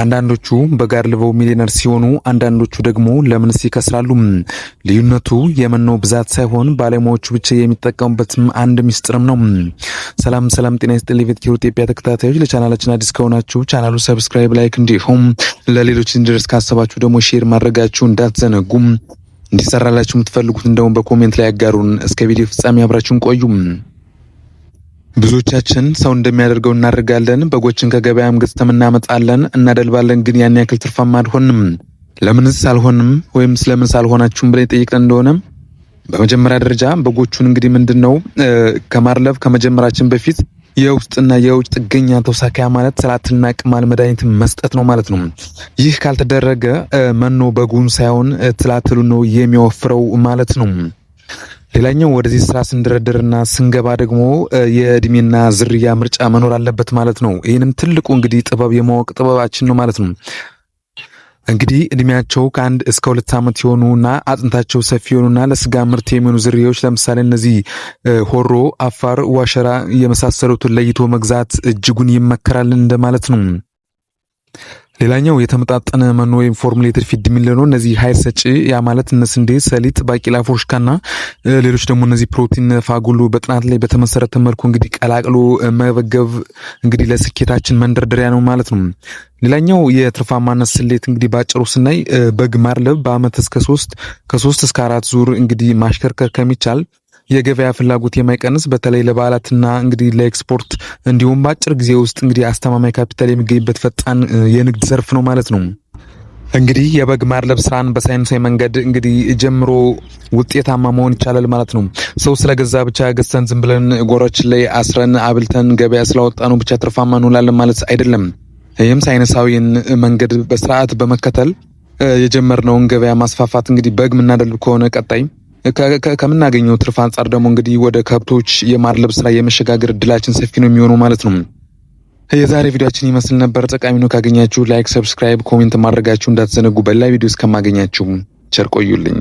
አንዳንዶቹ በግ አድልበው ሚሊዮነር ሲሆኑ፣ አንዳንዶቹ ደግሞ ለምንስ ይከስራሉ? ልዩነቱ የመኖ ብዛት ሳይሆን ባለሙያዎቹ ብቻ የሚጠቀሙበትም አንድ ሚስጥርም ነው። ሰላም ሰላም፣ ጤና ይስጥልኝ ቬትኬር ኢትዮጵያ ተከታታዮች፣ ለቻናላችን አዲስ ከሆናችሁ ቻናሉ subscribe፣ like እንዲሁም ለሌሎች እንዲደርስ ካሰባችሁ ደግሞ share ማድረጋችሁ እንዳትዘነጉም። እንዲሰራላችሁ የምትፈልጉትን ደግሞ በ comment ላይ ያጋሩን። እስከ ቪዲዮ ፍጻሜ አብራችሁን ቆዩ። ብዙዎቻችን ሰው እንደሚያደርገው እናደርጋለን። በጎችን ከገበያም ገዝተን እናመጣለን፣ እናደልባለን። ግን ያን ያክል ትርፋማ አልሆንም። ለምንስ አልሆንም ወይም ስለምንስ አልሆናችሁም ብለን ጠይቀን እንደሆነ በመጀመሪያ ደረጃ በጎቹን እንግዲህ ምንድነው ከማድለብ ከመጀመራችን በፊት የውስጥና የውጭ ጥገኛ ተውሳካያ ማለት ስላትና ቅማል መድኃኒት መስጠት ነው ማለት ነው። ይህ ካልተደረገ መኖ በጉን ሳይሆን ትላትሉ ነው የሚወፍረው ማለት ነው። ሌላኛው ወደዚህ ስራ ስንደረደርና ስንገባ ደግሞ የእድሜና ዝርያ ምርጫ መኖር አለበት ማለት ነው። ይህንም ትልቁ እንግዲህ ጥበብ የማወቅ ጥበባችን ነው ማለት ነው። እንግዲህ እድሜያቸው ከ1 እስከ 2 ዓመት የሆኑና አጥንታቸው ሰፊ የሆኑና ለስጋ ምርት የሚሆኑ ዝርያዎች ለምሳሌ እነዚህ ሆሮ፣ አፋር፣ ዋሸራ የመሳሰሉትን ለይቶ መግዛት እጅጉን ይመከራል እንደማለት ነው። ሌላኛው የተመጣጠነ መኖ ወይም formulated feed የሚለው ነው። እነዚህ ኃይል ሰጪ ያ ማለት እነ ስንዴ፣ ሰሊጥ፣ ባቂላ፣ ፎሽካና ሌሎች ደግሞ እነዚህ ፕሮቲን ፋጉሎ በጥናት ላይ በተመሰረተ መልኩ እንግዲህ ቀላቅሎ መመገብ እንግዲህ ለስኬታችን መንደርደሪያ ነው ማለት ነው። ሌላኛው የትርፋማነት ስሌት እንግዲህ ባጭሩ ስናይ በግ ማድለብ በአመት እስከ ሶስት ከ 3 እስከ 4 ዙር እንግዲህ ማሽከርከር ከሚቻል የገበያ ፍላጎት የማይቀንስ በተለይ ለበዓላትና እንግዲህ ለኤክስፖርት እንዲሁም በአጭር ጊዜ ውስጥ እንግዲህ አስተማማኝ ካፒታል የሚገኝበት ፈጣን የንግድ ዘርፍ ነው ማለት ነው። እንግዲህ የበግ ማድለብ ስራን በሳይንሳዊ መንገድ እንግዲህ ጀምሮ ውጤታማ መሆን ይቻላል ማለት ነው። ሰው ስለገዛ ብቻ ገዝተን ዝም ብለን ጎሯችን ላይ አስረን አብልተን ገበያ ስላወጣነው ብቻ ትርፋማ እንሆናለን ማለት አይደለም። ይህም ሳይንሳዊን መንገድ በስርዓት በመከተል የጀመርነውን ገበያ ማስፋፋት እንግዲህ በግ የምናደልብ ከሆነ ቀጣይ ከምናገኘው ትርፍ አንጻር ደግሞ እንግዲህ ወደ ከብቶች የማድለብ ስራ የመሸጋገር እድላችን ሰፊ ነው የሚሆነው ማለት ነው። የዛሬ ቪዲዮአችን ይመስል ነበር። ጠቃሚ ነው ካገኛችሁ like፣ subscribe፣ comment ማድረጋችሁ እንዳትዘነጉ። በሌላ ቪዲዮ እስከማገኛችሁ ቸር ቆዩልኝ።